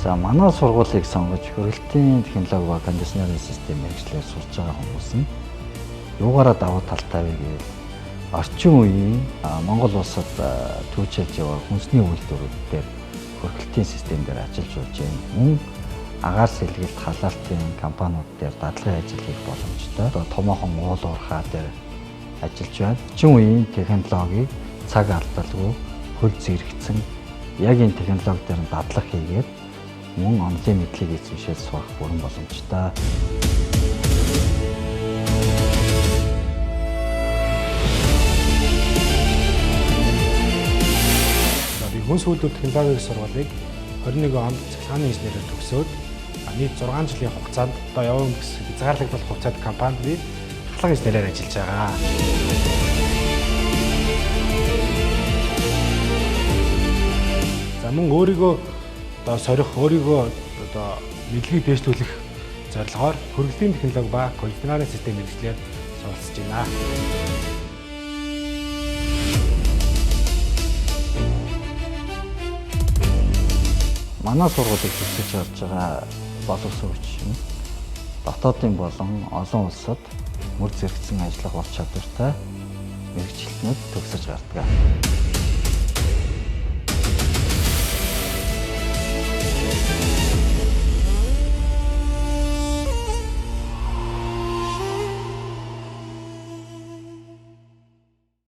За, манай сургуулийг сонгож хөргөлтийн технологи ба кондиционерын систем мэргэжлээр сурж байгаа хүмүүс нь юугаараа давуу талтай вэ гэвэл орчин үеийн Монгол улсад түүчэлж яваа хүнсний үйлдвэрүүд дээр хөргөлтийн систем дээр ажиллаж болж байна. Мөн агаар сэлгэлт халаалтын компаниуд дээр дадлагын ажил хийх боломжтой. Одоо томоохон уул уурхай дээр ажиллаж байна. Орчин үеийн технологиг цаг алдалгүй хөл зэрэгцэн яг энэ технологи дээр нь дадлах хийгээд мөн онолын мэдлэгийг эзэмшээд сурах бүрэн боломжтой. За, би хүнс үйлдвэр технологийн сургуулийг 21 онд цахилгааны инженерээр төгсөөд нийт 6 жилийн хугацаанд одоо яваа өнгөс хязгаарлагдах хугацаанд компанид би ахлах инженерээр ажиллаж байгаа. За, мөн өөрийгөө одоо сорих, өөрийгөө одоо мэдлэгийг дэвшлүүлэх зорилгоор хөргөлийн технологи ба кондиционерын систем мэргэжлээр суралцж байна. Манай сургуулийг төгсөж гарч байгаа боловсрогч нь дотоодын болон олон улсад мөр зэрэгцэн ажиллах ур чадвартай мэргэжилтнүүд төгсөж гардаг.